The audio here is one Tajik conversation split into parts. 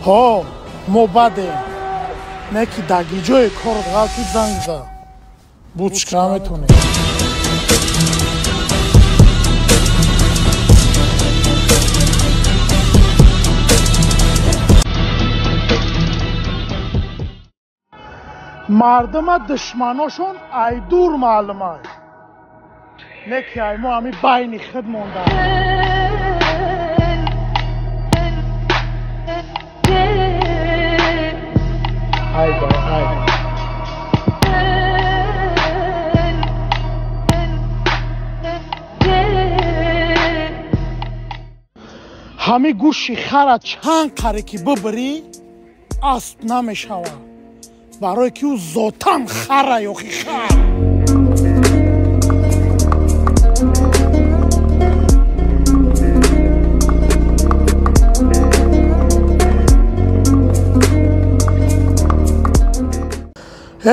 Ҳо, мо бадем. Не ки дагиҷои корот ғалти занг за. Бучка наметонӣ. Мардума душманошон ай дур маълумай. Не ки ай мо ҳами байни худ монда. Ай бай, ай. Ҳами гӯши хара чанд қаре ки бибирӣ, асп намешавад. Барое ки ӯ зотан хара ёхи хар.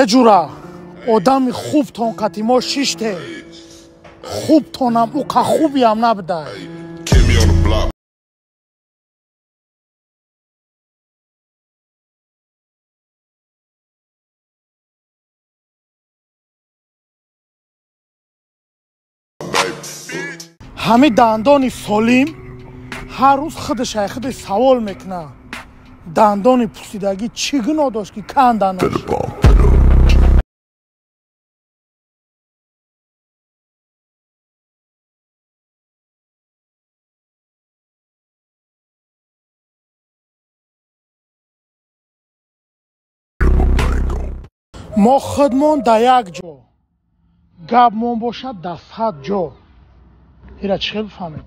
Э ҷура, одами хубтон қати мо шиште. Хубтонам ӯ қа хубиам набудай. Ҳами дандони солим ҳар рӯз худаш ай худаш савол мекунад. Дандони пусидагӣ чӣ гуноҳ дошт ки канданаш? Мо худмон дар як ҷо, гапмон бошад дар 100 ҷо. Ира чӣ хел бифаҳмем?